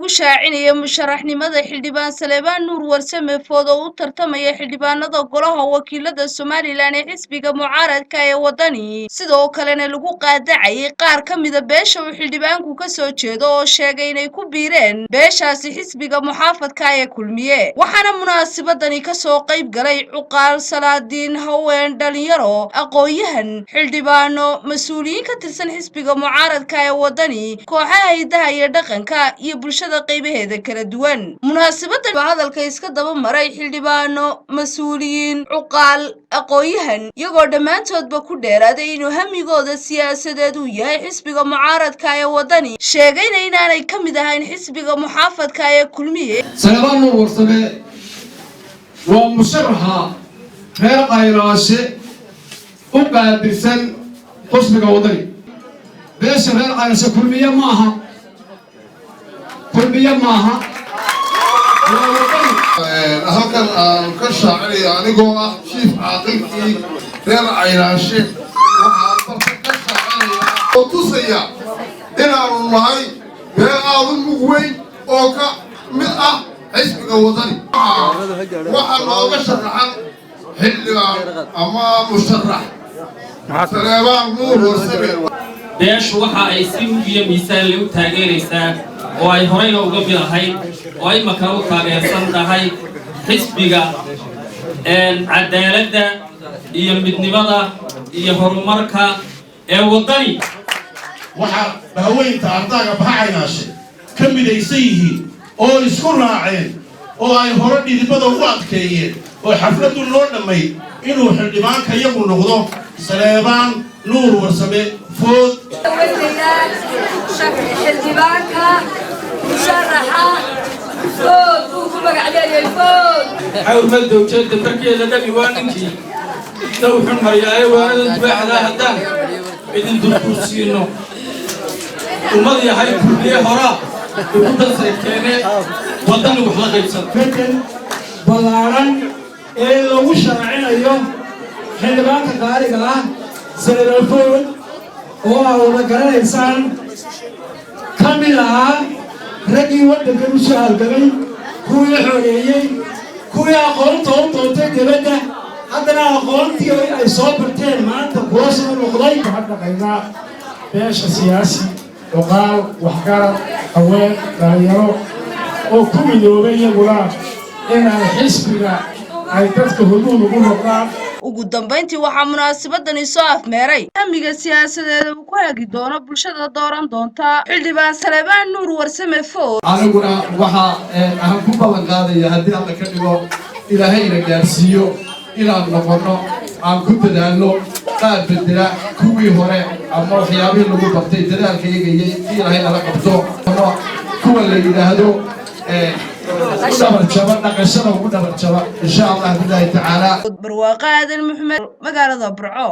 Shaacinayay musharaxnimada xildhibaan Saleebaan Nuur Warsame Food oo u tartamaya xildhibaanada golaha wakiilada Somaliland ee xisbiga mucaaradka ee Wadani, sidoo kalena lagu qaadacayay qaar ka mida beesha uu xildhibaanku kasoo jeedo oo sheegay inay ku biireen beeshaasi xisbiga muxaafadka ee Kulmiye. Waxaana munaasabadani kasoo qayb galay cuqaal, salaadiin, haween, dhalinyaro, aqoon-yahan, xildhibaano, mas-uuliyiin ka tirsan xisbiga mucaaradka ee Wadani, kooxaha hidaha iyo dhaqanka iyo bulshada qaybaheeda kala duwan. Munaasabadan baa hadalka iska daba maray xildhibaano, mas-uuliyiin, cuqaal, aqoon-yahan, iyagoo dhammaantoodba ku dheeraaday inuu hamigooda siyaasadeed uu yahay xisbiga mucaaradka ee Wadani, sheegayna inaanay ka mid ahayn xisbiga muxaafadka ee Kulmiye. Saleebaan Nuur Warsame waa musharaxa reer Caynaashe u qaabilsan xusbiga Wadani. Beesha reer Caynaashe Kulmiye maaha, Kulmiye maaha, waa Wadani. Halkan aan ka shaacinaya, anigoo ah jiif caaqilkii reer Caynaashe, waxaan barta ka shaacinaya oo tusaya inaanu nahay beel aada u mug weyn oo ka mid ah xisbiga Wadani. Waxaa nooga sharaxan xildhibaan ama musharax Saleebaan Nuur Warsame. Beeshu waxa ay si mug iyo miisaanle u taageeraysaa oo ay horeyna uga mid ahayd oo imakana u taageersan tahay xisbiga cadaaladda iyo midnimada iyo horumarka ee Waddani. Waxaa bahaweynta ardaaga Baha Caynaashe ka midaysan yihiin oo isku raaceen oo ay hore dhidibada ugu adkeeyeen oo xafladdu noo dhammayd inuu xildhibaanka iyagu noqdo Saleebaan Nuur Warsame Food. Xildhibaanka musharaxa Food buu ku magac leeyay, Food. Xawrmadda ujeedda barkeeda dhabi waa ninkii dawxun maryaaye waanadan dubaaxdaa haddaan idin durduursiino. Ummad yahay Kulmiye horaa ugu dansaygteene, Waddani wax la qaybsan. Bedel ballaaran ee lagu shaacinayo xildhibaanka qaaliga ah Saleebaan Food oo aa wada garanaysaan, ka mid ahaa raggii waddankan u soo halgamay, kuwii xoreeyey, kuwii aqoonta u doontay dibadda, haddana aqoontii ay soo barteen maanta kula soo noqday. Waxaan dhaqaynaa beesha siyaasi, cuqaal, waxgarad, haween, dhalinyaro oo ku midoobay iyaguna in ay xisbiga ay dadka hormuud ugu noqdaan. Ugu dambayntii waxaa munaasabadani soo afmeeray hamiga siyaasadeeda uu ku hagi doono bulshada dooran doonta xildhibaan Saleebaan Nuur Warsame Food. Aniguna waxa aan ku ballan qaadaya, haddii Alla ka dhigo, Ilaahayna gaarsiiyo, inaan noqonno, aan ku dadaalno qaar bedela kuwii hore ama waxyaabihii lagu bartay. Dadaalka iyaga iyo intii Ilaahay nala qabto, kuwa la yidhaahdo u dhabarjaba dhaqashada ugu dhabarjaba, insha Allah billahi tacaala. Barwaaqo Aadan Maxmed, magaalada Burco.